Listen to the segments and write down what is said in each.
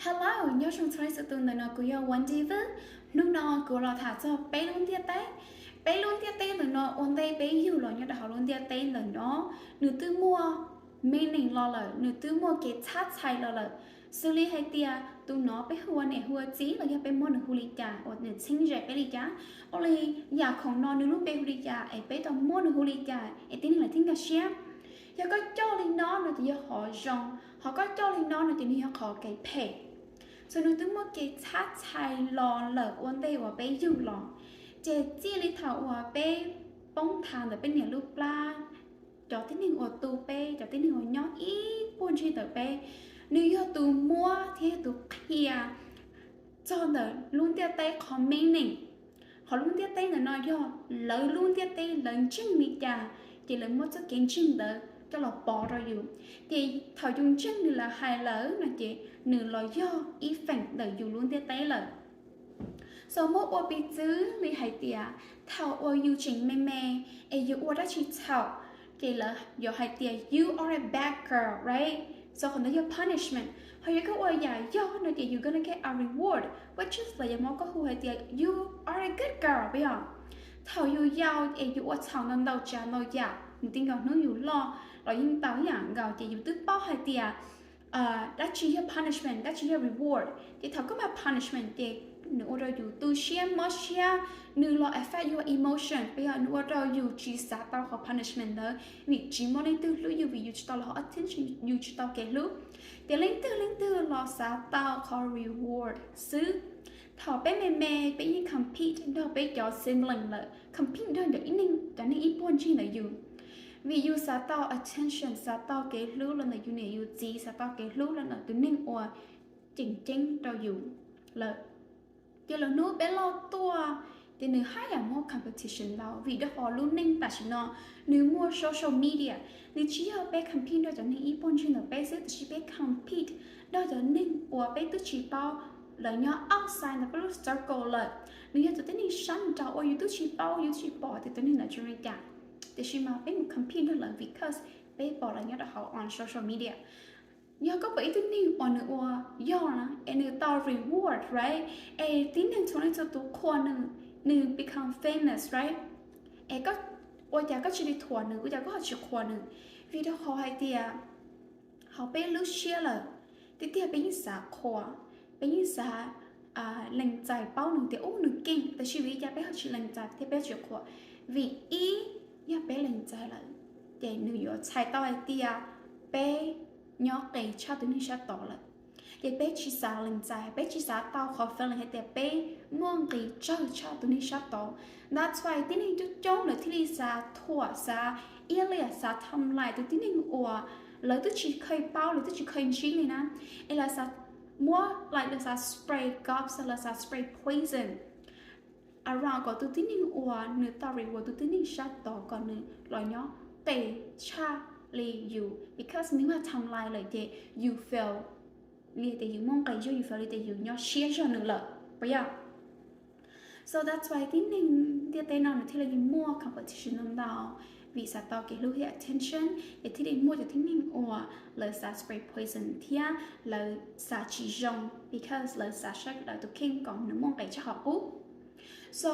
Hello, nyob zoo txog leej txhua tus, ntawm no kuv yog Wendy Vwj. Hnub no kuv los tham txog peb lub ntiaj teb. Peb lub ntiaj teb ntawm no ua ntej peb yug los nyob rau hauv lub ntiaj teb ntawm no, nws twb muaj meaning los lawm, nws twb muaj kev txhab txhais los lawm. Xws li hais tias tus no peb hu ua niam hu ua txiv los yog peb muab nws hu li cas, uas nws txheeb ze peb li cas, ua li yam khoom no nws lub npe hu li cas es peb tau muab nws hu li cas es tib neeg lawv thiaj nkag siab. Yog koj coj li no no ces yog qhov zoo, ho koj coj li no no ces nws yog qhov kev phem. So nws twb muaj kev txhab txhais los lawm ua ntej uas peb yug los. Ces txij li thaum uas peb poob thav ntawm peb niam lub plab, cov tib neeg uas tu peb, cov tib neeg uas nyob ib puag ncig ntawm peb, nws yog tus muab thiab yog tus qhia txog ntawm lub ntiaj teb qhov meaning. Qhov lub ntiaj teb ntawm no yog lawv lub ntiaj teb, lawv ntseeg li cas ces lawv muab txoj kev ntseeg ntawd coj los pov rau yus. Ces thaum yus ntseeg nws lawv hais lawm no ces nws los yog ib feem ntawm yus lub ntiaj teb lawm. So muab ua piv txwv li hais tias thaum uas yus tseem me me es yus ua dab tsi txhaum, ces lawv yuav hais tias you are a bad girl, right? So qhov ntawd yog punishment. Ho yog koj ua yam yog no ces you gonna get a reward, which is lawv yuav muab koj hu hais tias you are a good girl, puas yog? Thaum yus yau es yus ua txhaum ntau ntau tsav ntau yam, mus ti nkaus hnub yus loj los yeej tau ib yam nkaus, ces yus twb paub hais tias dab tsi yog punishment, dab tsi yog reward. Ces thaum koj muaj punishment ces nws ua rau yus tu siab mob siab, nws los affect your emotion, puas yog? Nws ua rau yus tsis xav tau qhov punishment ntawd vim tsis muaj leej twg hlub yus, vim yus tsis tau lawv qhov attention, yus tsis tau kev hlub. Ces leej twg leej twg los xav tau qhov reward xwb. Thaum peb me me peb yeej compete nrog peb cov sibling lawm, compete nrog cov ib neeg, cov neeg ib puag ncig ntawm yus, vim yus xav tau attention, xav tau kev hlub los ntawm yus niam yus txiv, xav tau kev hlub los ntawm tus neeg uas tseem ceeb rau yus lawm. Ces lwm hnub peb loj tuaj ces nws haj yam muaj competition ntau, vim rau qhov lub neej tam sim no nws muaj social media, nws tsis yog peb compete nrog cov neeg ib puag ncig ntawm peb xwb, tiam sis peb compete nrog cov neeg uas peb twb tsis paub, lawv nyob outside ntawm peb lub circle lawm. Nws yog tus tib neeg sab nraud uas yus twb tsis paub, yus twb tsis pom tias tus neeg ntawd zoo li cas, tiam sis mas peb mus compete nrog lawv because peb pom lawv nyob rau hauv on social media. Yog koj pom ib tug neeg uas nws ua yog na es nws tau reward, right? Es tib neeg txhua leej txhua tus qhuas nws, nws become famous, right? Es ua cas koj tsis li thuam nws, ua cas koj ho tsis qhuas nws? Vim rau qhov hais tias hauv peb lub siab lawm, tiag tiag peb yeej xav qhuas, peb yeej xav lees txais paub nws tias ub nws keej, tab sis vim li cas peb ho tsis lees txais thiab peb tsis qhuas? Vim ib, yog peb lees txais lawm ces nws yuav txhais tau hais tias peb nyob qis tshaj tus neeg sab tod lawm. Ces peb tsis xav lees txais, peb tsis xav tau qhov feeling hais tias peb muaj nqis tsawg tshaj tus neeg sab tod. That's why tib neeg coob coob lawv thiaj li xav thuam, xav iab liam, xav tham lais tus tib neeg uas lawv twb tsis kheev paub, lawv twb tsis kheev ntsib li na. Es lawv xav muab, like, lawv xav spray gossip, lawv xav spray poison around kom tus tib neeg uas nws tau reward tus tib neeg sab tod kom nws los nyob qis tshaj li yus, because nws muaj tham lais lawm ces yus feel li tias yus muaj nqis zog, yus feel li tias yus nyob siab zog nws lawm, puas yog? So that's why tib neeg ntiaj teb no nws thiaj li muaj competition ntau ntau, vim xav tau kev hlub thiab attention, es thiaj li muaj cov tib neeg uas lawv xav spray poison thiab lawv xav tsis zoo because lawv xav saib lawv tus kheej kom nws muaj nqis tshaj qhov qub. So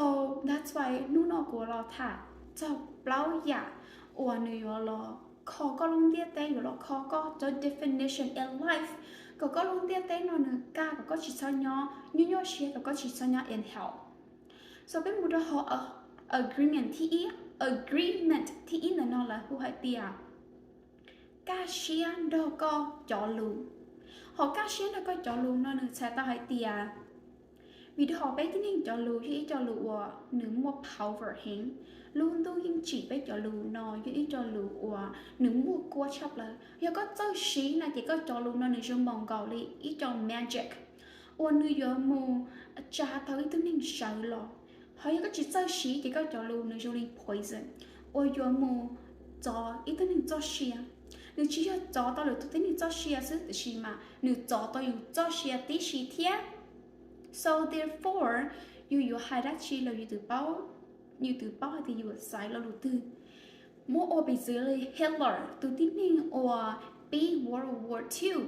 that's why hnub no kuv los tham txog plaub yam uas nws yuav los kho koj lub ntiaj teb, yuav los kho koj cov definition in life, kom koj lub ntiaj teb no nws kaj, kom koj tsis txhob nyob nyuaj nyuaj siab, kom koj tsis txhob nyob in hell. So peb mus rau hauv agreement thib ib. Agreement thib ib ntawm no lawv hu hais tias kaj siab nrog koj cov lus. Hos kaj siab nrog koj cov lus no nws txhais tau hais tias, vim rau hauv peb tib neeg cov lus yog ib co lus uas nws muaj power heev. Lub ntuj yeej tsim peb cov lus no yog ib co lus uas nws muaj kuab tshaj plaws. Yog koj txawj siv no ces koj cov lus no nws zoo npaum nkaus li ib co magic uas nws yuav mus tsa tau ib tug neeg sawv los. Ho yog koj tsis txawj siv ces koj cov lus nws zoo li poison uas yuav mus txov ib tug neeg txoj sia. Nws tsis yog txov tau lwm tus tib neeg txoj sia xwb, tiam sis mas nws txov tau yus txoj sia tib si thiab. So therefore, yus yuav hais dab tsi los yus twb paub, yus twb paub hais tias yus xaiv lo lus twg. Muab ua piv txwv li Hitler, tus tib neeg uas pib World War Two,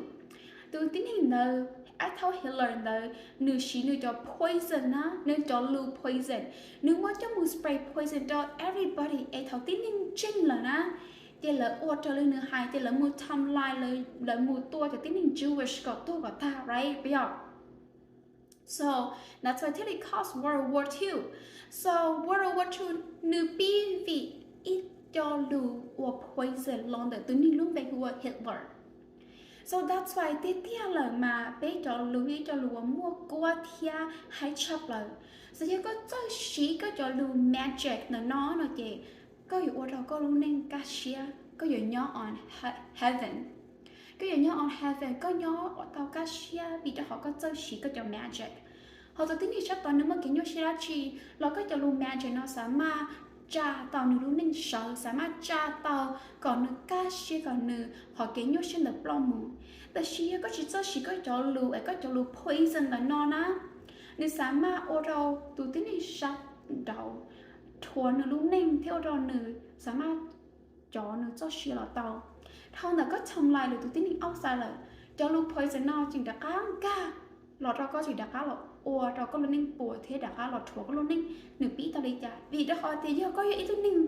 Tus tib neeg ntawd, Adolf Hitler ntawd, nws siv nws cov poison na, nws cov lus poison, nws muab coj mus spray poison rau everybody es thaum tib neeg ntseeg lawm na, ces lawv ua raws li nws hais, ces lawv mus tham lais, lawv mus tua cov tib neeg Jewish kom tuag kom tag, right? Puas yog? So that's why thiaj li cause World War Two. So World War Two nws pib vim ib co lus uas poison los ntawm tus neeg lub npe hu ua Hitler. So that's why tiag tiag lawm mas peb cov lus yog ib co lus uas muaj kuab thiab haib tshaj plaws. Xws yog koj txawj siv koj cov lus magic ntawm no no ces koj yuav ua rau koj lub neej kaj siab, koj yuav nyob on heaven. Koj yuav nyob on heaven, koj nyob ua tau kaj siab vim rau qhov koj txawj siv koj cov magic. Ho tus tib neeg sab tod nws muaj kev nyuaj siab dab tsi los koj cov lus magic no xav maj tsa tau nws lub neej sawv, xav maj tsa tau kom nws kaj siab, kom nws qhov kev nyuaj siab ntawd ploj mus. Tab sis yog koj tsis txawj siv koj cov lus es koj cov lus poison ntawm no na, nws xav maj ua rau tus tib neeg sab nraud rhuav nws lub neej thiab ua rau nws xav maj cov nws txoj sia los tau. Dhau ntawm koj tham lais lwm tus tib neeg outside lawm, cov lus poison no tseem rov qab nkag los rau koj, tseem rov qab los ua rau koj lub neej puas thiab rov qab los rhuav koj lub neej. Nws pib tau li cas? Vim rau qhov tias yog koj yog ib tug neeg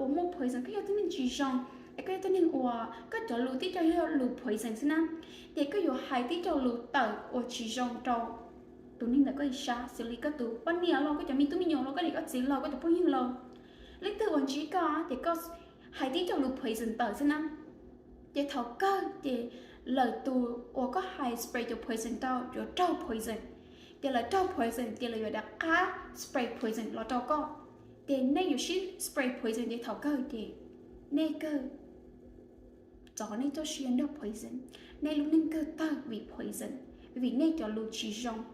uas muaj poison, koj yog tug neeg tsis zoo, es koj yog tug neeg uas koj cov lus tib co yog lus poison xwb na, ces koj yuav hais tib co lus tawm uas tsis zoo rau tus neeg ntawm koj ib sab, xws li koj tus poj niam los, koj cov me tub me nyuam los, koj niam koj txiv los, koj cov phooj ywg los, leej twg uas ntsib koj ces koj hais tib co lus poison tawm xwb na. Ces thaum kawg ces lawv tus uas koj hais spray cov poison rau yuav raug poison, ces lawv raug poison ces lawv yuav rov qab spray poison los rau koj. Ces nej yuav sib spray poison ces thaum kawg ces nej kawg txov nej txoj sia nrog poison, nej lub neej kawg tawg vim poison, vim nej cov lus tsis zoo.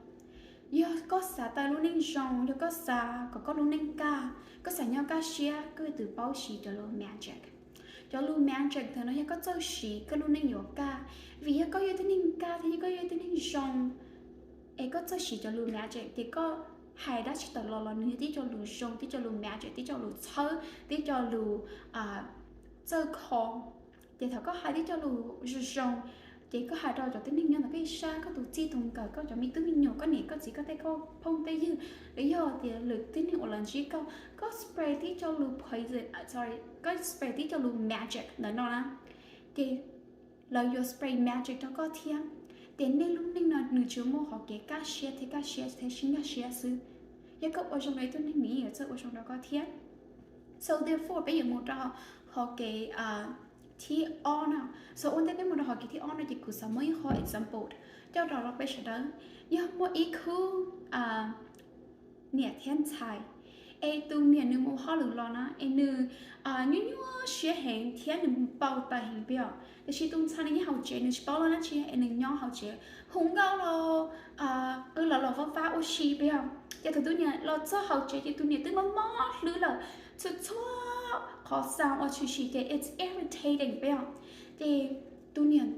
Yog koj xav tau lub neej zoo, yog koj xav kom koj lub neej kaj, koj xav nyob kaj siab, koj yuav tsum paub siv cov lus magic. Cov lus magic ntawm no yog koj txawj siv koj lub neej yuav kaj, vim yog koj yog tug neeg kaj thiab yog koj yog tug neeg zoo, es koj txawj siv cov lus magic ces koj hais dab tsi tawm los los nws yog tib co lus zoo, tib co lus magic, tib co lus txhawb, tib co lus txawj kho. Ces thaum koj hais tib co lus zoo zoo, ces koj hais rau cov tib neeg nyob ntawm koj ib sab, koj tus txij tus nkawm, koj cov me tub me nyuam, koj niam koj txiv, koj tej koj phooj tej ywg, los yog tias lwm tib neeg uas los ntsib koj, koj spray tib co lus poison, sorry, koj spray tib co lus magic ntawm no na, ces lawv yuav spray magic rau koj thiab. Ces nej lub neej no nws tsuas muaj qhov kev kaj siab thiab kaj siab thiab sib nkag siab xwb. Yog koj ua zoo rau ib tug neeg, nws yeej yuav txawj ua zoo rau koj thiab. So therefore peb yuav mus rau qhov kev thib ob no. So ua ntej peb mus rau qhov kev thib ob no ces kuv xav muab ib qho example coj rau rau peb sawv daws. Yog muaj ib khub niam thiab ntxhais, es tus niam nws mus hauj lwm los na, es nws nyuaj nyuaj siab heev thiab nws npau taws heev peb os. Tiam sis tus ntxhais nws nyob hauv tsev, nws tsis paub loj dab tsi es nws nyob hauv tsev hu nkauj los qw los los fab fab ua si peb os. Ces thaum tus niam los txog hauv tsev ces tus niam twb mob mob hlwb lawm, txhua txhua qhov sound uas tshwm sim ces it's irritating peb os. Ces tus niam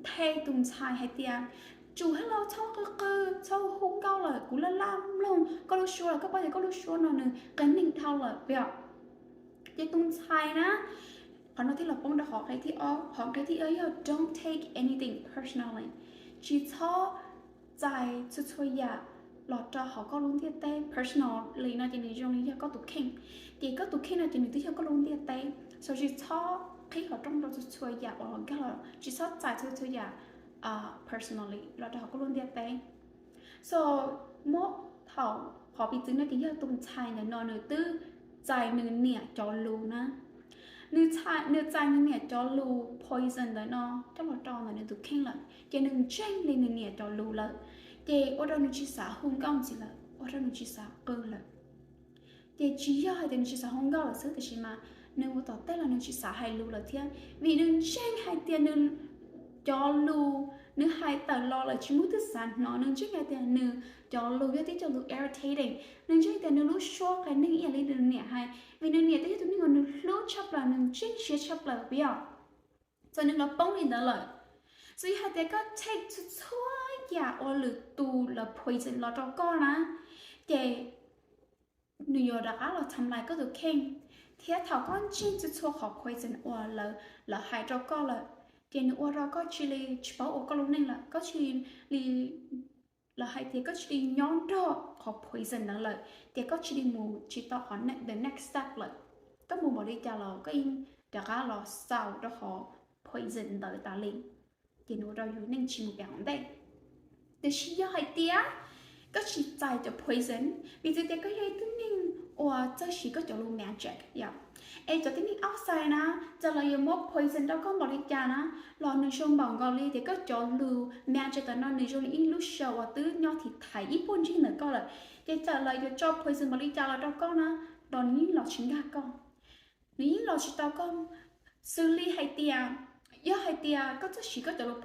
nthe tus ntxhais hais tias, tsum hab los txhob qw qw, txhob hu nkauj lawm, kuv laj laj mloog koj lub suab lawm, koj paub tias koj lub suab no nws qias neeg dhau lawm peb os. Ces tus ntxhais na, qhov no thiaj los poob rau qhov qe thib ob. Qhov qe thib ob yog don't take anything personally, tsis txhob txais txhua txhua yam los rau hauv koj lub ntiaj teb. Personally no ces nws zoo li yog koj tus kheej, ces koj tus kheej no ces nws twb yog koj lub ntiaj teb. So tsis txhob qhib qhov rooj rau txhua txhua yam uas los nkag los, tsis txhob txais txhua txhua yam personally los rau hauv koj lub ntiaj teb. So muab thaum qhov piv txwv no ces yog tus ntxhais ntawm no nws twb txais nws niam cov lus na. Nws txais nws niam cov lus poison ntawm no coj los rau ntawm nws tus kheej lawm, ces nws ntseeg li nws niam cov lus lawm, ces ua rau nws tsis xav hu nkauj ntxiv lawm, ua rau nws tsis xav qw lawm. Ces tsis yog hais tias nws tsis xav hu nkauj lawm xwb, tiam sis mas nws ua tom tej los nws tsis xav hais lus lawm thiab, vim nws ntseeg hais tias nws cov lus nws hais tawm los lawm tsis muaj leej twg xav hnov. Nws ntseeg hais tias nws cov lus yog tib co lus irritating, nws ntseeg tias nws lub suab qias neeg ib yam li nws niam hais, vim nws niam twb yog tus neeg uas nws hlub tshaj plaws, nws ntseeg siab tshaj plaws peb os. Txawm nws los poob li ntawd lawm, txawm yog hais tias koj take txhua txhua yam uas lwm tus lawv poison los rau koj na, ces nws yuav rov qab los tham lais koj tus kheej. Thiab thaum koj ntseeg txhua txhua qhov poison uas lawv hais rau koj lawm, Ces nws ua rau koj cia li tsis paub ua koj lub neej lawm, koj cia li, lawv hais tias koj cia li nyob nrog qhov poison ntawd lawm, ces koj cia li mus tsis tau qhov ne- the next step lawm. Koj mus npaum li cas los koj yeej rov qab los xaus rau qhov poison ntawd tas li, ces nws ua rau yus neej tsis mus pem hauv ntej. Tiam sis yog hais tias koj tsis txais cov poison, piv txwv tias koj yog ib tug neeg uas txawj siv koj cov lus magic yom, es cov tib neeg outside na, txawm lawv yuav muab poison rau koj npaum li cas na, los nws zoo npaum nkaus li tias koj cov lus magic ntawm no nws zoo li ib lub show uas twb nyob thim thaiv ib puag ncig ntawm koj lawm. Ces txawm lawv yuav tso poison npaum li cas los rau koj na, los nws yeej los tsis nkag koj, nws yeej los tsis tau koj. Xws li hais tias, yog hais tias koj txawj siv koj cov lus,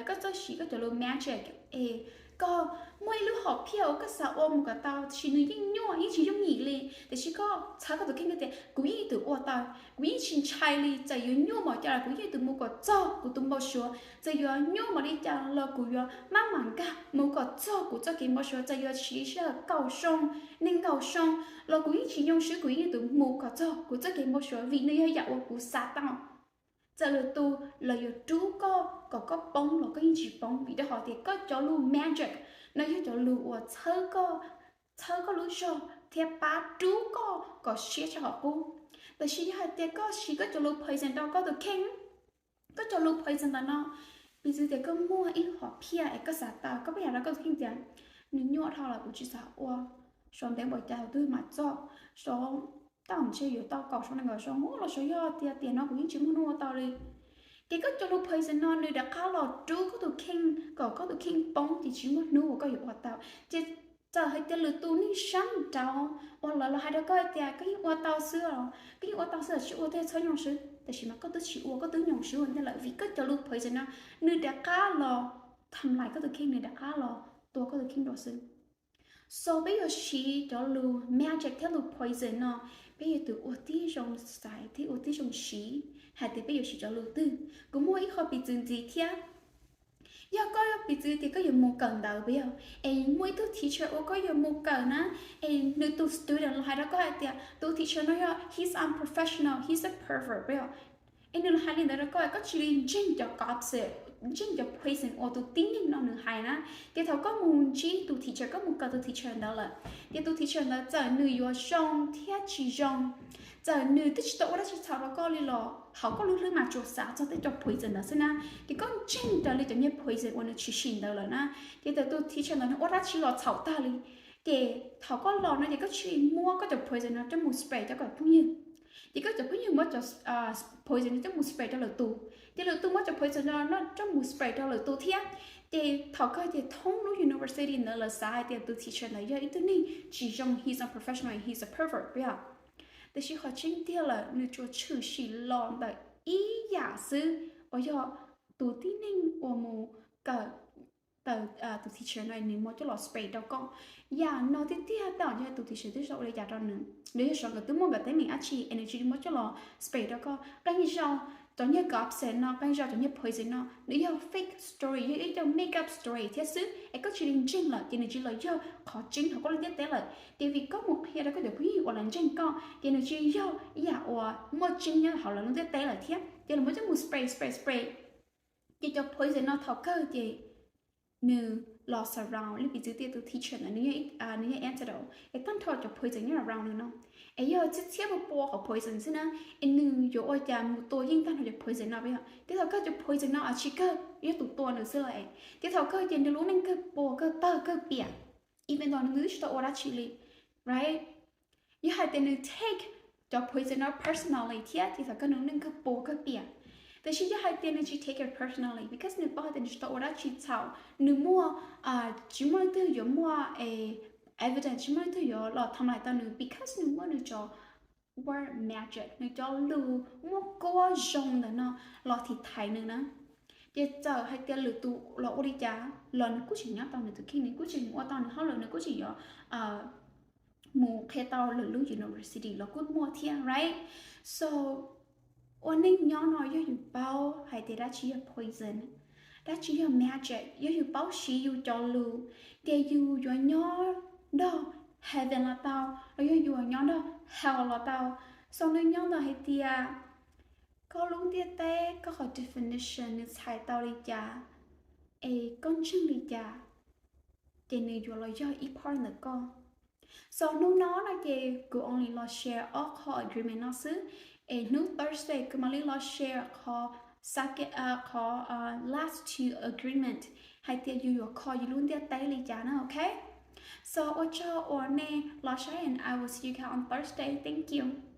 koj txawj siv koj cov lus magic es koj muaj ib lub hom phiaj uas koj xav ua mus kom tau, tiam sis nws yeej nyuaj yeej tsis yooj yim li, tiam sis koj txhawb koj tus kheej tias kuv yeej yuav tsum ua tau, kuv yeej tsis ntshai li, txawm yuav nyuaj npaum cas los kuv yeej yuav tsum mus kom txog kuv tus npau suav, txawm yuav nyuaj npaum li cas los kuv yuav maj mam nkag mus kom txog kuv txoj kev npau suav, txawm yuav siv sij hawm kaum xyoo, nees nkaum xyoo los kuv yeej tsis nyoo swb, kuv yeej yuav tsum mus kom txog kuv txoj kev npau suav vim nws yog yam uas kuv xav tau. Txawm lwm tus los yuav rub koj kom koj poob los koj yeej tsis poob, vim rau qhov tias koj cov lus magic no yog cov lus uas txhawb koj, txhawb koj lub zog thiab pab rub koj kom siab tshaj qhov qub. Tiam sis yog hais tias koj siv koj cov lus poison rau koj tus kheej, koj cov lus poison ntawm no, piv txwv tias koj muaj ib lub hom phiaj es koj xav tau, koj pheej hais rau koj tus kheej tias nws nyuaj dhau lawm kuv tsis xav ua, sau ntev npaum cas twb mam txog, sau tau ntshe yuav tau kaum xyoo nees nkaum xyoo los sau yog tias tiam no kuv yeej tsis muaj hnub ua tau li. Ces koj cov lus poison no nws rov qab los rub koj tus kheej kom koj tus kheej poob ces tsis muaj hnub uas koj yuav ua tau. Ces txawm hais tias lwm tus neeg sab nraud uas lawv los hais rau koj hais tias koj yeej ua tau xwb os, koj yeej ua tau xwb os, tsis ua tej txhob nyoo swb, tiam sis mas koj twb tsis ua, koj twb nyoo swb ua ntej lawm vim koj cov lus poison no nws rov qab los tham lais koj tus kheej, nws rov qab los tua koj tus kheej dua xwb. So peb yuav siv cov lus magic thiab lus poison no, peb yuav tsum ua tib zoo xaiv thiab ua tib zoo siv hais tias peb yuav siv cov lus twg. Kuv muaj ib qho piv txwv ntxiv thiab. Yog koj piv txwv tias koj yuav mus kawm ntawv puas yog, es muaj ib tug teacher uas koj yuav mus kawm na, es nws tus student los hais rau koj hais tias tus teacher no yog he's unprofessional, he's a pervert puas yog, es nws los hais li ntawd rau koj, koj cia li ntseeg cov gossip, ntseeg cov poison uas tus tib neeg no nws hais na. Ces thaum koj mus ntsib tus teacher, koj mus kawm tus teacher ntawd lawm, ces tus teacher ntawd txawm nws yuav zoo thiab tsis zoo, txawm nws twb tsis tau ua dab tsi txhaum rau koj li los thaum koj lub hlwb mas tsuas xav txog tej cov poison ntawd xwb na. Ces koj ntseeg raws li cov niag poison uas nws tshwm sim ntawd lawm na, ces txawm tus teacher ntawd nws ua dab tsi los txhaum tag li, ces thaum koj los no ces koj cia li muab koj cov poison no coj mus spray rau koj cov phooj ywg. Ces koj cov phooj ywg muab cov poison no coj mus spray rau lwm tus, ces lwm tus muab cov poison no coj mus spray rau lwm tus thiab. Ces thaum kawg ces thoob lub university ntawd lawv xav hais tias tus teacher ntawd yog ib tug neeg tsis zoo, he's unprofessional, he's a pervert puas yog. Tiam sis qhov tseeb tiag lawm nws tsuas tshwm sim los ntawm ib yam xwb, uas yog tus tib neeg uas mus kawm tus teacher no nws muab coj los spray rau koj. Yam no tiag tiag tau yog tus teacher twb sau ua li cas rau nws, nws yog xyov nkawd twb muaj nkawd teeb meem dab tsi es nws cia li muab coj los spray rau koj. Qee zaus cov niag gossip no, qee zaus cov niag poison no nws yog fake story, yog ib co make up story thiab xwb, es koj cia li ntseeg lawm ces nws cia li los yog qhov tseeb hauv koj lub ntiaj teb lawm. Ces vim koj mus qhia rau koj cov phooj ywg uas lawv ntseeg koj ces nws cia li yog ib yam uas muaj tseeb nyob hauv lawv lub ntiaj teb lawm thiab. Ces lawv muab coj mus spray spray spray, ces cov poison no thaum kawg ces nws los surround li piv txwv tias tus teacher ntawd nws yog antidote, es tag nrho cov poison nyob around nws no, es yog txhiab txhiab pua pua qhov poison xwb na, es nws yuav ua cas mus tua yeej tag nrho cov poison no puas yog? Ces thaum kawg cov poison no tsis kawg yog tus tua nws xwb los es, ces thaum kawg ces nws lub neej kawg pua kawg tawg kawg piam, even though nws twb tsis tau ua dab tsi li, right? Yog hais tias nws take cov poison no personally thiab ces thaum kawg nws lub neej kawg pua kawg piam. Tiam sis yog hais tias nws tsis take it personally because nws paub hais tias nws tsis tau ua dab tsi txhaum, nws muaj, tsis muaj leej twg yuav muaj evidence, tsis muaj leej twg yuav los tham lais tau nws because nws muaj nws cov word magic, nws cov lus muaj kuab zoo ntawm no los thim thaiv nws na. Ces txawm hais tias lwm tus los ua li cas los nws kuj tseem nyob tau nws tus kheej, nws kuj tseem mus ua tau nws hauj lwm, nws kuj tseem yuav mus qhia tau lwm lub university los kuj muaj thiab, right? So ua neej nyob no yog yus paub hais tias dab tsi yog poison, dab tsi yog magic, yog yus paub siv yus cov lus, ces yus yuav nyob nrog heaven los tau, los yog yuav nyob nrog hell los tau. So nws nyob ntawm hais tias koj lub ntiaj teb, koj qhov definition nws txhais tau li cas, es koj ntseeg li cas, ces nws yuav los yog ib part ntawm koj. So hnub no no ces kuv only los share ob qho agreement no xwb, es hnub Thursday kuv mam li los share qhov second, qhov last two agreement hais tias yus yuav kho yus lub ntiaj teb li cas na, ok? So ua tsaug uas nej los saib and I will see you guys on Thursday. Thank you.